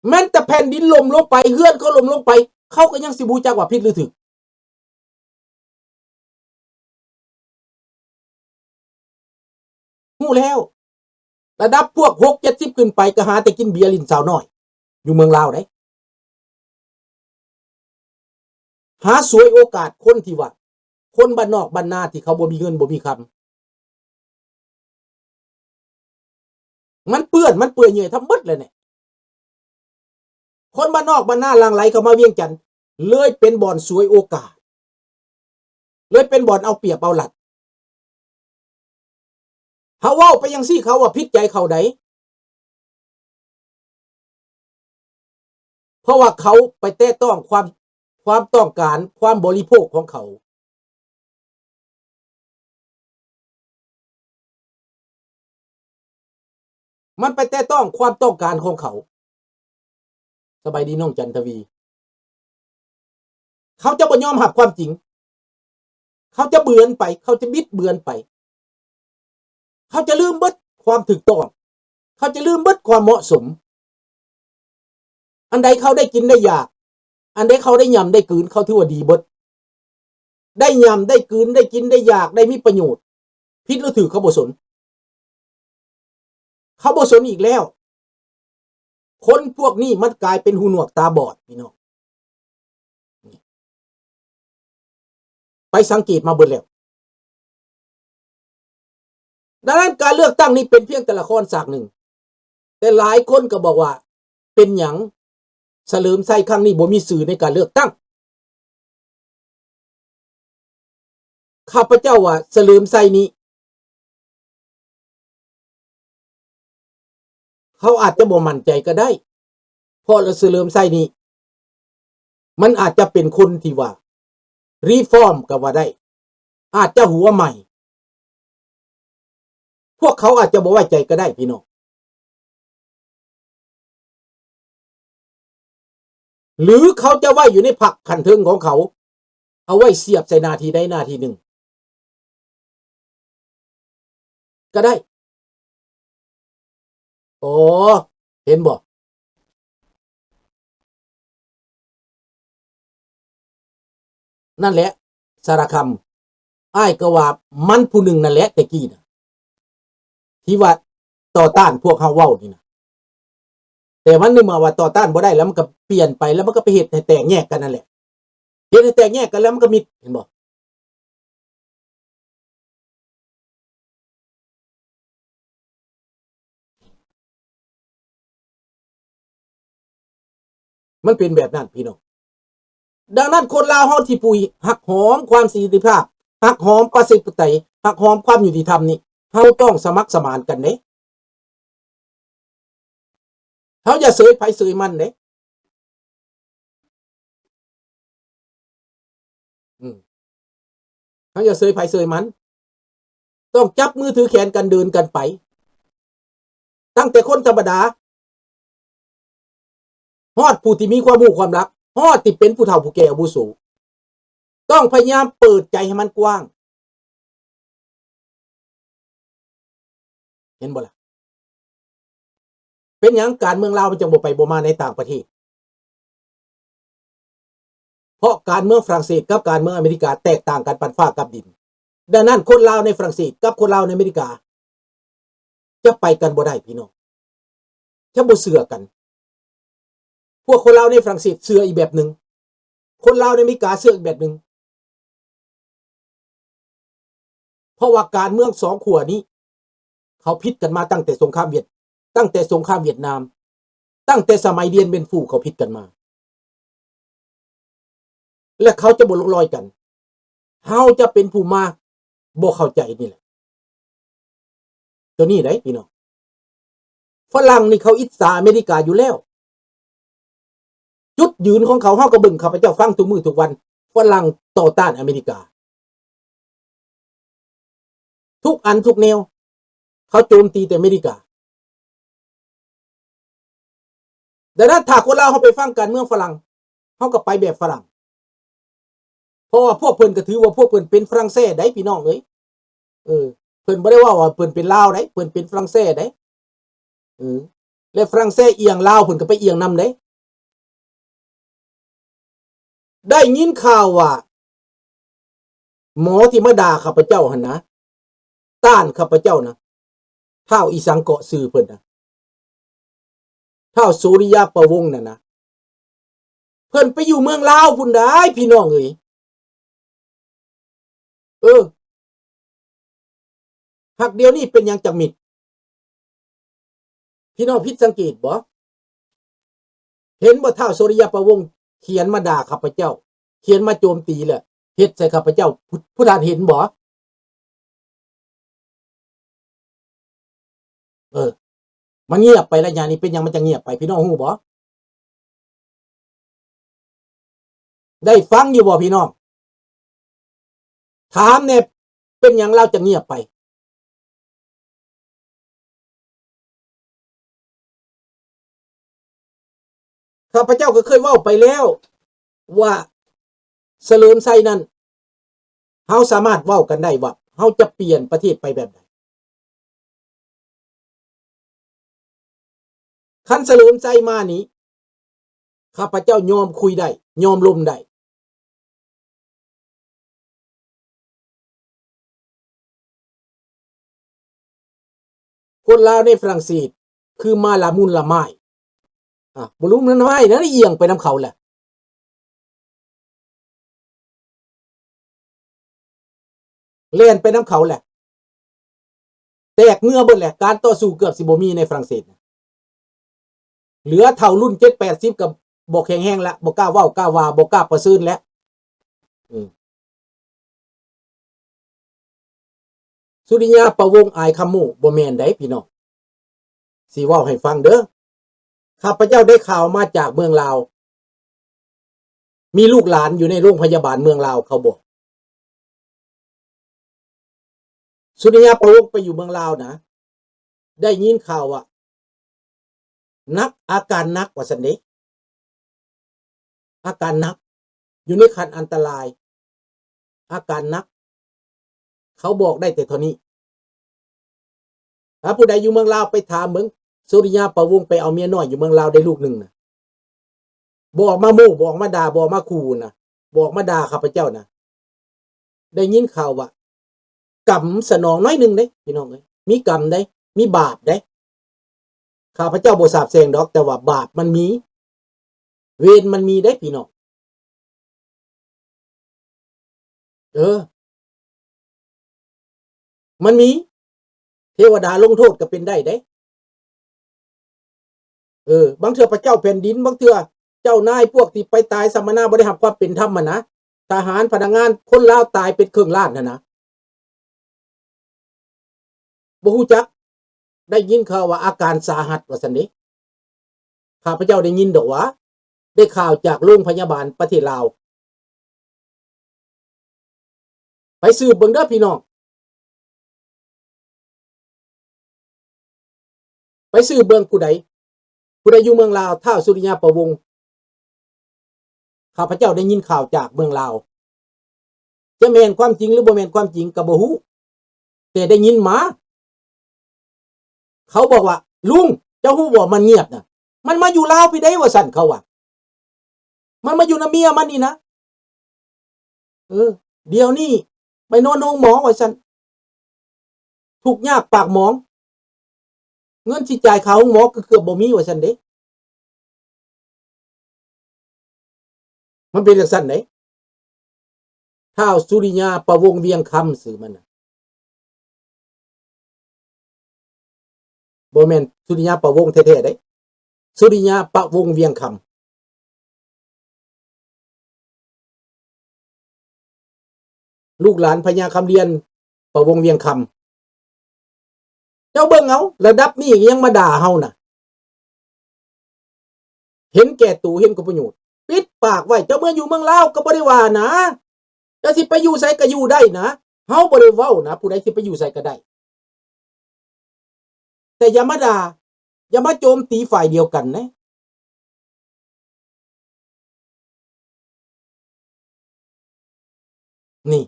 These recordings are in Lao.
ແມ່ນແຕ່ແຜ່ນດິນລົ້ມລົງໄປ ເຮືອນເຂົາລົ້ມລົງໄປ ເຂົາກໍຍັງຊິບໍ່ຮູ້ຈັກວ່າຜິດຫຼືຖືກ. ຮູ້ແລ້ວ ລະດັບພວກຫົກເຈັດສິບຂຶ້ນໄປ ກໍຫາແຕ່ກິນເບຍຫຼິ້ນສາວນ້ອຍ ຢູ່ເມືອງລາວເດ້. ຫາສວຍໂອກາດຄົນທີ່ວ່າ ຄົນບ້ານນອກບ້ານນາທີ່ເຂົາບໍ່ມີເງິນບໍ່ມີຄຳ. ມັນເປື້ອນ ມັນເປື່ອຍເຫຍື່ອຍທັງໝົດແຫຼະນີ້. ຄົນບ້ານນອກບ້ານນາຫຼັ່ງໄຫຼເຂົ້າມາວຽງຈັນ ເລີຍເປັນບ່ອນສວຍໂອກາດ ເລີຍເປັນບ່ອນເອົາປຽບເອົາລັດ. ເຮົາເວົ້າໄປຈັ່ງຊີ້ ເຂົາວ່າຜິດໃຈເຂົາໃດ ເພາະວ່າເຂົາໄປແຕະຕ້ອງຄວາມ ຄວາມຕ້ອງການ ຄວາມບໍລິໂພກຂອງເຂົາ. ມັນໄປແຕະຕ້ອງຄວາມຕ້ອງການຂອງເຂົາ. ສະບາຍດີນ້ອງຈັນທະວີ. ເຂົາຈະບໍ່ຍອມຮັບຄວາມຈິງ. ເຂົາຈະເບືອນໄປ, ເຂົາຈະບິດເບືອນໄປ. ເຂົາຈະລືມເບິດຄວາມຖືກຕ້ອງ. ເຂົາຈະລືມເບິດຄວາມເໝາະສົມ. ອັນໃດເຂົາໄດ້ກິນໄດ້ຢາກ, ອັນໃດເຂົາໄດ້ຫຍ້ຳໄດ້ກືນ, ເຂົາຖືວ່າດີເບິດ. ໄດ້ຫຍ້ຳໄດ້ກືນ, ໄດ້ກິນໄດ້ຢາກ, ໄດ້ມີປະໂຫຍດ, ຜິດຫຼືຖືກເຂົາບໍ່ສົນ. ເຂົາບໍ່ສົນອີກແລ້ວ. ຄົນພວກນີ້ມັນກາຍເປັນຫູໜວກຕາບອດ, ພີ່ນ້ອງ. ໄປສັງເກດມາເບິດແລ້ວ. ດັ່ງນັ້ນ ການເລືອກຕັ້ງນີ້ເປັນພຽງແຕ່ລະຄອນສາກໜຶ່ງ, ແຕ່ຫຼາຍຄົນກໍບອກວ່າ ເປັນຫຍັງສະເຫຼີມໄຊຄັ້ງນີ້ບໍ່ມີຊື່ໃນການເລືອກຕັ້ງ? ຂ້າພະເຈົ້າວ່າສະເຫຼີມໄຊນີ້ ເຂົາອາດຈະບໍ່ໝັ້ນໃຈກໍໄດ້, ເພາະສະເຫຼີມໄຊນີ້ ມັນອາດຈະເປັນຄົນທີ່ວ່າ reform ກໍວ່າໄດ້, ອາດຈະຫົວໃໝ່. ພວກເຂົາອາດຈະບໍ່ໄວ້ໃຈກໍໄດ້ ພີ່ນ້ອງ. ຫຼືເຂົາຈະໄວ້ຢູ່ໃນພັກຂັ້ນເທິງຂອງເຂົາ, ເອົາໄວ້ສຽບໃສ່ໜ້າທີ່ໃດໜ້າທີ່ໜຶ່ງກໍໄດ້. ອໍ ເຫັນບໍ່? ນັ້ນແຫຼະ ສາລະຄຳ, ອ້າຍກໍວ່າມັນຜູ້ໜຶ່ງນັ້ນແຫຼະແຕ່ກີ້ນະ ທີ່ວ່າຕໍ່ຕ້ານພວກເຮົາເວົ້ານີ້ນະ. ແຕ່ມັນໃນເມື່ອວ່າຕໍ່ຕ້ານບໍ່ໄດ້ແລ້ວ ມັນກໍປ່ຽນໄປ ແລ້ວມັນກໍໄປເຮັດໃຫ້ແຕກແຍກກັນນັ້ນແຫຼະ, ເຮັດໃຫ້ແຕກແຍກກັນແລ້ວມັນກໍມິດ, ເຫັນບໍ່? ມັນເປັນແບບນັ້ນ ພີ່ນ້ອງ. ດັ່ງນັ້ນ ຄົນລາວເຮົາທີ່ຜູ້ຮັກຫອມຄວາມເສລີພາບ, ຮັກຫອມປະຊາທິປະໄຕ, ຮັກຫອມຄວາມຍຸຕິທຳນີ້, ເຮົາຕ້ອງສະໝັກສະໝານກັນເດ້. ເຮົາຢ່າເສີຍໃຜເສີຍມັນເດ້. ອືມ ເຮົາຢ່າເສີຍໃຜເສີຍມັນ, ຕ້ອງຈັບມືຖືແຂນກັນເດີນກັນໄປ, ຕັ້ງແຕ່ຄົນທຳມະດາ ຮອດຜູ້ທີ່ມີຄວາມຮູ້ຄວາມລັກ, ຮອດທີ່ເປັນຜູ້ເຖົ້າຜູ້ແກ່ອາວຸໂສ, ຕ້ອງພະຍາຍາມເປີດໃຈໃຫ້ມັນກວ້າງ. ເຫັນບໍ່ລະ? ເປັນຫຍັງການເມືອງລາວມັນຈັ່ງບໍ່ໄປບໍ່ມາໃນຕ່າງປະເທດ? ເພາະການເມືອງຝຣັ່ງເສດກັບການເມືອງອາເມລິກາແຕກຕ່າງກັນປານຟ້າກັບດິນ. ດັ່ງນັ້ນ ຄົນລາວໃນຝຣັ່ງເສດກັບຄົນລາວໃນອາເມລິກາ ຈະໄປກັນບໍ່ໄດ້ ພີ່ນ້ອງ, ຈະບໍ່ເຊື່ອກັນ. ພວກຄົນລາວໃນຝຣັ່ງເສດເຊື່ອອີກແບບໜຶ່ງ, ຄົນລາວໃນອາເມລິກາເຊື່ອອີກແບບໜຶ່ງ. ເພາະວ່າການເມືອງສອງຂົ້ວນີ້ ເຂົາຜິດກັນມາຕັ້ງແຕ່ສົງຄາມຫວຽດ, ຕັ້ງແຕ່ສົງຄາມຫວຽດນາມ, ຕັ້ງແຕ່ສະໄໝດຽນເບນຟູເຂົາຜິດກັນມາ. ແລະ ເຂົາຈະບໍ່ລົງລອຍກັນ. ເຮົາຈະເປັນຜູ້ມາບໍ່ເຂົ້າໃຈນີ້ແຫຼະ. ໂຕນີ້ໄດ໋ພີ່ນ້ອງ, ຝຣັ່ງນີ້ເຂົາອິດສາອາເມລິກາຢູ່ແລ້ວ. ຈຸດຢືນຂອງເຂົາ ເຮົາກໍເບິ່ງ, ຂ້າພະເຈົ້າຟັງທຸກມື້ທຸກວັນ, ຝຣັ່ງຕໍ່ຕ້ານອາເມລິກາ ທຸກອັນທຸກແນວ, ເຂົາໂຈມຕີແຕ່ອາເມລິກາ. ດັ່ງນັ້ນ ຖ້າຄົນລາວເຮົາໄປຟັງການເມືອງຝຣັ່ງ, ເຮົາກໍໄປແບບຝຣັ່ງ. ເພາະວ່າພວກເພິ່ນກໍຖືວ່າພວກເພິ່ນເປັນຝຣັ່ງແຊດໄດ໋ ພີ່ນ້ອງເອີຍ. ເອີ ເພິ່ນບໍ່ໄດ້ເວົ້າວ່າເພິ່ນເປັນລາວໄດ໋, ເພິ່ນເປັນຝຣັ່ງແຊດໄດ໋. ເອີ ແລະຝຣັ່ງເສດອຽງ ລາວເພິ່ນກໍໄປອຽງນຳເດ້. ໄດ້ຍິນຂ່າວວ່າ ໝໍທີ່ມາດ່າຂ້າພະເຈົ້າຫັ້ນນະ ຕ້ານຂ້າພະເຈົ້ານະ ທ້າວອີສັງເກາະຊື່ເພິ່ນນະ ທ້າວສຸລິຍາປະວົງນັ້ນນະ ເພິ່ນໄປຢູ່ເມືອງລາວພຸ້ນດາຍ ພີ່ນ້ອງເອີຍ. ເອີ ຫາກດຽວນີ້ເປັນຫຍັງຈັກມິດ? ພີ່ນ້ອງຜິດສັງເກດບໍ່? ເຫັນບໍ່ ທ້າວສຸລິຍາປະວົງຂຽນມາດ່າຂ້າພະເຈົ້າ, ຂຽນມາໂຈມຕີ ແລະເຮັດໃສ່ຂ້າພະເຈົ້າ ຜູ້ ຜູ້ທ່ານເຫັນບໍ່? ເອີ ມັນງຽບໄປໄລຍະນີ້. ເປັນຫຍັງມັນຈະງຽບໄປ ພີ່ນ້ອງຮູ້ບໍ່? ໄດ້ຟັງຢູ່ບໍ່ພີ່ນ້ອງ? ຖາມແດ່ ເປັນຫຍັງລາວຈະງຽບໄປ? ຂ້າພະເຈົ້າກໍເຄີຍເວົ້າໄປແລ້ວວ່າ ສະເຫຼີມໄຊນັ້ນ ເຮົາສາມາດເວົ້າກັນໄດ້ວ່າ ເຮົາຈະປ່ຽນປະເທດໄປແບບໃດ. ຄັນສະເຫຼີມໄຊມານີ້ ຂ້າພະເຈົ້າຍອມຄຸຍໄດ້ ຍອມລົມໄດ້. ຄົນລາວໃນຝຣັ່ງເສດ ຄືມ້າລະມຸນລະໄມ້ ອາ ບໍ່ລຸ້ນນະໄມ້ນະ ອຽງໄປນຳເຂົາແຫຼະ ແລ່ນໄປນຳເຂົາແຫຼະ ແຕກເມືອເບິດແຫຼະ. ການຕໍ່ສູ້ເກືອບຊິບໍ່ມີໃນຝຣັ່ງເສດ ເຫຼືອເຖົ້າລຸ້ນເຈັດແປດສິບກໍບໍ່ແຂງແຮງລະ ບໍ່ກ້າເວົ້າກ້າວ່າ ບໍ່ກ້າປະເຊີນແລ້ວ. ອືມ ສຸລິຍາປະວົງ ອາຍຄຳໝູ່ ບໍ່ແມ່ນໃດພີ່ນ້ອງ ຊິເວົ້າໃຫ້ຟັງເດີ. ຂ້າພະເຈົ້າໄດ້ຂ່າວມາຈາກເມືອງລາວ ມີລູກຫຼານຢູ່ໃນໂລງພະຍາບານເມືອງລາວ ເຂົາບອກ ສຸລິຍາປະວົງໄປຢູ່ເມືອງລາວນະ ໄດ້ຍິນຂ່າວວ່າ ໜັກ ອາການໜັກວ່າຊັ້ນເດ ອາການໜັກ ຢູ່ໃນຂັ້ນອັນຕະລາຍ ອາການໜັກ ເຂົາບອກໄດ້ແຕ່ເທົ່ານີ້. ຖ້າຜູ້ໃດຢູ່ເມືອງລາວໄປຖາມເບິ່ງ ສຸລິຍາປະວົງໄປເອົາເມຍນ້ອຍຢູ່ເມືອງລາວໄດ້ລູກໜຶ່ງນະ ບໍ່ອອກມາໂມ້ ບໍ່ອອກມາດ່າ ບໍ່ອອກມາຂູ່ນະ ບໍ່ອອກມາດ່າຂ້າພະເຈົ້ານະ. ໄດ້ຍິນຂ່າວວ່າ ກຳສະໜອງໜ້ອຍໜຶ່ງເດ້ພີ່ນ້ອງເອີຍ ມີກຳເດ້ ມີບາບເດ້. ຂ້າພະເຈົ້າບໍ່ສາບແຊ່ງດອກ ແຕ່ວ່າບາບມັນມີ ເວນມັນມີເດ້ພີ່ນ້ອງ. ເອີ ມັນມີ ເທວະດາລົງໂທດກໍເປັນໄດ້ເດ້. ເອີ ບາງເທື່ອພະເຈົ້າແຜ່ນດິນ ບາງເທື່ອເຈົ້ານາຍ ພວກທີ່ໄປຕາຍສຳມະນາ ບໍ່ໄດ້ຮັບຄວາມເປັນທຳຫັ້ນນະ ທະຫານ ພະນັກງານ ຄົນລາວຕາຍເປັນເຄິ່ງລ້ານຫັ້ນນະ ບໍ່ຮູ້ຈັກ. ໄດ້ຍິນຂ່າວວ່າອາການສາຫັດວ່າຊັ້ນເດ. ຂ້າພະເຈົ້າໄດ້ຍິນດອກວ່າ ໄດ້ຂ່າວຈາກໂລງພະຍາບານປະເທດລາວ. ໄປສືບເບິ່ງເດີພີ່ນ້ອງ ໄປສືບເບິ່ງ ຜູ້ໃດ ຜູ້ໃດຢູ່ເມືອງລາວ ທ້າວສຸລິຍາປະວົງ ຂ້າພະເຈົ້າໄດ້ຍິນຂ່າວຈາກເມືອງລາວ ຈະແມ່ນຄວາມຈິງ ຫຼື ບໍ່ແມ່ນຄວາມຈິງກໍບໍ່ຮູ້ ແຕ່ໄດ້ຍິນມາ. ເຂົາບອກວ່າ ລຸງ ເຈົ້າຮູ້ບໍ່ ມັນງຽບນະ ມັນມາຢູ່ລາວພີ້ເດ້ ວ່າຊັ້ນ ເຂົາວ່າ ມັນມາຢູ່ນຳເມຍມັນນີ້ນະ. ເອີ ດຽວນີ້ໄປນອນໂຮງໝໍ ວ່າຊັ້ນ ທຸກຍາກປາກໝອງ ເງິນຊິຈ່າຍຄ່າໂຮງໝໍກໍເກືອບບໍ່ມີ ວ່າຊັ້ນເດ. ມັນເປັນຈັ່ງຊັ້ນເດ້. ທ້າວສຸລິຍາປະວົງວຽງຄຳ ຊື່ມັນນະ ບໍ່ແມ່ນສຸລິຍາປະວົງແທ້ໆເດ້ ສຸລິຍາປະວົງວຽງຄຳ. ລູກຫຼານພະຍາຄຳລຽນ ປະວົງວຽງຄຳ. ເຈົ້າເບິ່ງເອົາ ລະດັບນີ້ຍັງມາດ່າເຮົານະ ເຫັນແກ່ໂຕ ເຫັນຜົນປະໂຫຍດ ປິດປາກໄວ້. ເຈົ້າເມືອຢູ່ເມືອງລາວກໍບໍ່ໄດ້ວ່ານະ ເຈົ້າຊິໄປຢູ່ໃສກໍຢູ່ໄດ້ນະ ເຮົາບໍ່ໄດ້ເວົ້ານະ ຜູ້ໃດຊິໄປຢູ່ໃສກໍໄດ້. ແຕ່ຢ່າມາດ່າ ຢ່າມາໂຈມຕີຝ່າຍດຽວກັນເດ້ ນີ້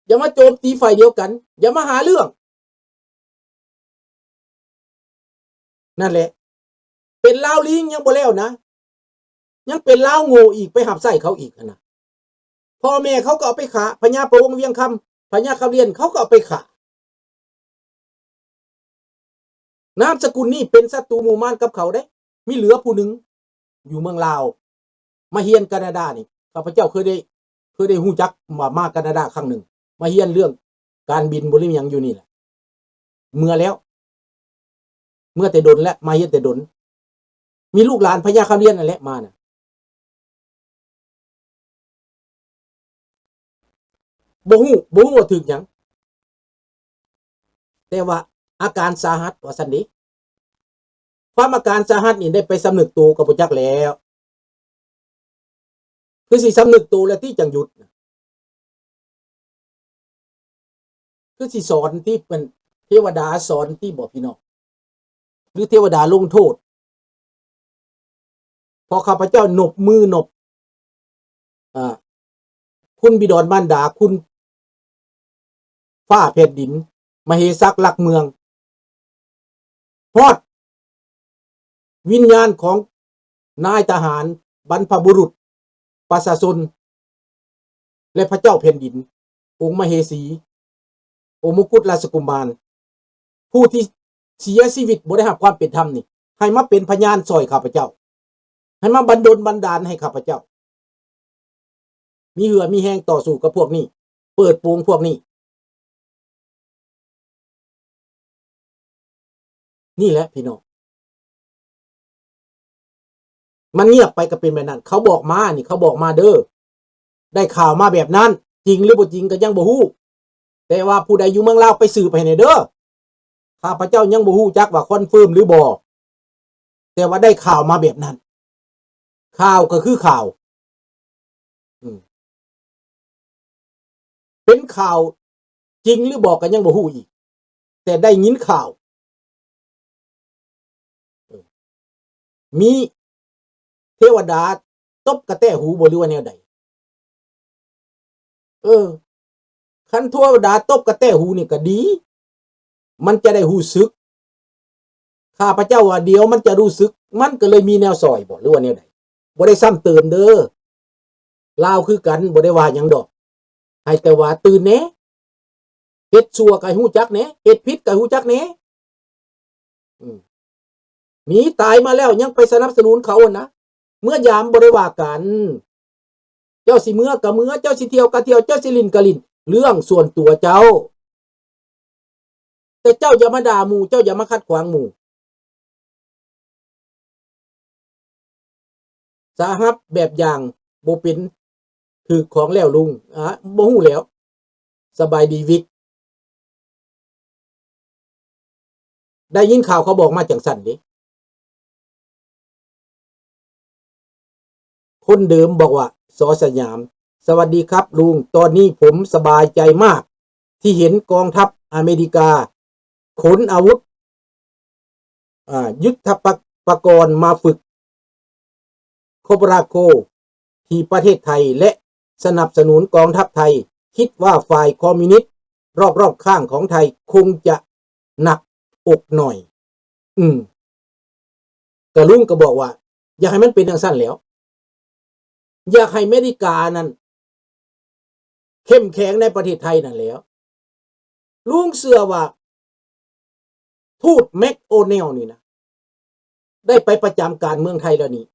ຢ່າມາໂຈມຕີຝ່າຍດຽວກັນ ຢ່າມາຫາເລື່ອງ. ນັ້ນແຫຼະ ເປັນລາວລີງຍັງບໍ່ແລ້ວນະ ຍັງເປັນລາວໂງ່ອີກ ໄປຮັບໃຊ້ເຂົາອີກຫັ້ນນະ. ພໍ່ແມ່ເຂົາກໍເອົາໄປຂ້າ ພະຍາປະວົງວຽງຄຳ ພະຍາຄຳລຽນເຂົາກໍເອົາໄປຂ້າ. ນາມສະກຸນນີ້ເປັນສັດຕູໝູ່ມານກັບເຂົາເດ້. ມີເຫຼືອຜູ້ໜຶ່ງຢູ່ເມືອງລາວ ມາຮຽນການາດານີ້ ຂ້າພະເຈົ້າເຄີຍໄດ້ ເຄີຍໄດ້ຮູ້ຈັກວ່າມາການາດາຄັ້ງໜຶ່ງ ມາຮຽນເລື່ອງການບິນບໍລິຫຍັງຢູ່ນີ້ແຫຼະ. ເມືອແລ້ວ ເມືອແຕ່ດົນແລ້ວ ມາຮຽນແຕ່ດົນ. ມີລູກຫຼານພະຍາຄຳລຽນນັ້ນແຫຼະມານະ. ບໍ່ຮູ້ ບໍ່ຮູ້ວ່າຖືກຫຍັງ ແຕ່ວ່າອາການສາຫັດວ່າຊັ້ນເດ. ຄວາມອາການສາຫັດນີ້ໄດ້ໄປສຳນຶກໂຕກໍບໍ່ຈັກແລ້ວ. ຄືຊິສຳນຶກໂຕແລ້ວຕິ ຈັ່ງຢຸດນະ. ຄືຊິສອນຕິ ເປັນເທວະດາສອນຕິບໍພີ່ນ້ອງ ຫຼືເທວະດາລົງໂທດ? ເພາະຂ້າພະເຈົ້ານົບມືນົບ ເອີ ຄຸນບິດອນມານດາ ຄຸນຟ້າແຜ່ນດິນ ມະເຫສັກຫຼັກເມືອງ ຮອດວິນຍານຂອງນາຍທະຫານ ບັນພະບຸລຸດ ປະຊາຊົນ ແລະ ພະເຈົ້າແຜ່ນດິນ ອົງມະເຫສີ ອົງມົງກຸດລາຊະກຸມານ ຜູ້ທີ່ເສຍຊີວິດບໍ່ໄດ້ຮັບຄວາມເປັນທຳນີ້ ໃຫ້ມາເປັນພະຍານຊ່ອຍຂ້າພະເຈົ້າ ໃຫ້ມາບັນດົນບັນດານໃຫ້ຂ້າພະເຈົ້າ ມີເຫື່ອມີແຮງຕໍ່ສູ້ກັບພວກນີ້ ເປີດໂປງພວກນີ້. ນີ້ແຫຼະພີ່ນ້ອງ ມັນງຽບໄປກໍເປັນແບບນັ້ນ. ເຂົາບອກມານີ້ ເຂົາບອກມາເດີ ໄດ້ຂ່າວມາແບບນັ້ນ ຈິງຫຼືບໍ່ຈິງກໍຍັງບໍ່ຮູ້ ແຕ່ວ່າຜູ້ໃດຢູ່ເມືອງລາວໄປສືບໃຫ້ແດ່ເດີ. ຂ້າພະເຈົ້າຍັງບໍ່ຮູ້ຈັກວ່າຄອນເຟີມຫຼືບໍ່ ແຕ່ວ່າໄດ້ຂ່າວມາແບບນັ້ນ. ຂ່າວກໍຄືຂ່າວ ອືມ ເປັນຂ່າວຈິງຫຼືບໍ່ກໍຍັງບໍ່ຮູ້ອີກ ແຕ່ໄດ້ຍິນຂ່າວ ເອີ ມີເທວະດາຕົບກະແຕຫູບໍ່ ຫຼືວ່າແນວໃດ? ເອີ ຄັນເທວະດາຕົບກະແຕຫູນີ້ກໍດີ ມັນຈະໄດ້ຮູ້ສຶກ. ຂ້າພະເຈົ້າວ່າດຽວມັນຈະຮູ້ສຶກ ມັນກໍເລີຍມີແນວຊ່ອຍບໍ ຫຼືວ່າແນວໃດ? ບໍ່ໄດ້ຊ້ຳເຕີມເດີ ລາວຄືກັນ ບໍ່ໄດ້ວ່າຫຍັງດອກ ໃຫ້ແຕ່ວ່າຕື່ນແດ່ ເຮັດຊົ່ວກໍໃຫ້ຮູ້ຈັກແດ່ ເຮັດຜິດກໍໃຫ້ຮູ້ຈັກແດ່. ອືມ ໜີຕາຍມາແລ້ວຍັງໄປສະໜັບສະໜູນເຂົາຫັ້ນນະ ເມືອຢາມບໍ່ໄດ້ວ່າກັນ ເຈົ້າຊິເມືອກໍເມືອ ເຈົ້າຊິທ່ຽວກໍທ່ຽວ ເຈົ້າຊິຫຼິ້ນກໍຫຼິ້ນ ເລື່ອງສ່ວນຕົວເຈົ້າ ແຕ່ເຈົ້າຢ່າມາດ່າໝູ່ ເຈົ້າຢ່າມາຂັດຂວາງໝູ່. ສາຮັບແບບຢ່າງບໍ່ເປັນ ຖືກຂອງແລ້ວລຸງ ອາ ບໍ່ຮູ້ແລ້ວ. ສະບາຍດີວິກ ໄດ້ຍິນຂ່າວເຂົາບອກມາຈັ່ງຊັ້ນເດ້. ຄົນເດີມບອກວ່າ ສ ສະຫຍາມ ສະຫວັດດີຄັບລຸງ ຕອນນີ້ຜົມສະບາຍໃຈມາກ ທີ່ເຫັນກອງທັບອາເມລິກາຂົນອາວຸດ ອາ ຍຸດທະປະ ປະກອນມາຝຶກ ໂຄບຣາໂຄ ທີ່ປະເທດໄທ ແລະ ສະໜັບສະໜູນກອງທັບໄທ ຄິດວ່າຝ່າຍຄອມມິວນິດລອບໆຂ້າງຂອງໄທຄົງຈະໜັກອົກໜ້ອຍ. ອືມ ກະລຸງກໍບອກວ່າ ຢາກໃຫ້ມັນເປັນຈັ່ງຊັ້ນແຫຼ້ວ ຢາກໃຫ້ເມລິການັ້ນເຂັ້ມແຂງໃນປະເທດໄທນັ້ນແຫຼ້ວ. ລຸງເຊື່ອວ່າ ທູດ ແມັກໂອເນວ ນີ້ນະ ໄດ້ໄປປະຈຳການເມືອງໄທແລ້ວນີ້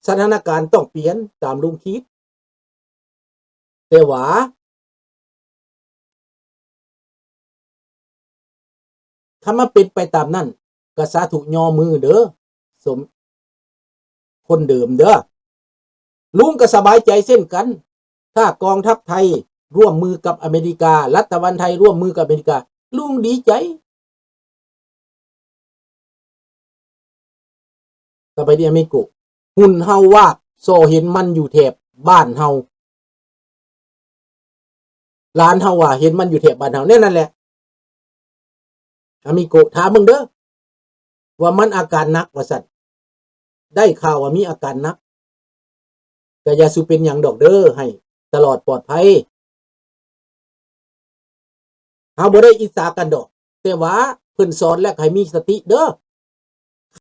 ສະຖານະການຕ້ອງປ່ຽນຕາມລຸງຄິດ. ແຕ່ວ່າ ຖ້າມັນເປັນໄປຕາມນັ້ນ ກໍສາທຸຍໍມືເດີ ສົມ ຄົນເດີມເດີ. ລຸງກໍສະບາຍໃຈເຊັ່ນກັນ ຖ້າກອງທັບໄທຮ່ວມມືກັບອາເມລິກາ, ລັດຖະບານໄທຮ່ວມມືກັບອາເມລິກາ, ລຸງດີໃຈ. ສະບາຍດີອາມິໂກ. ຫຸ່ນເຮົາວາກ ສໍ່ເຫັນມັນຢູ່ແຖບບ້ານເຮົາ. ຫຼານເຮົາວ່າເຫັນມັນຢູ່ແຖບບ້ານເຮົາ. ແນວນັ້ນແຫຼະ ອາມິໂກ ຖາມເບິ່ງເດີ ວ່າມັນອາການໜັກວ່າຊັ້ນ. ໄດ້ຂ່າວວ່າມີອາການໜັກ. ກະຢ່າສູ່ເປັນຫຍັງດອກເດີ ໃຫ້ຕະຫຼອດປອດໄພ. ເຮົາບໍ່ໄດ້ອິດສາກັນດອກ ແຕ່ວ່າເພິ່ນສອນແລ້ວໃຫ້ມີສະຕິເດີ.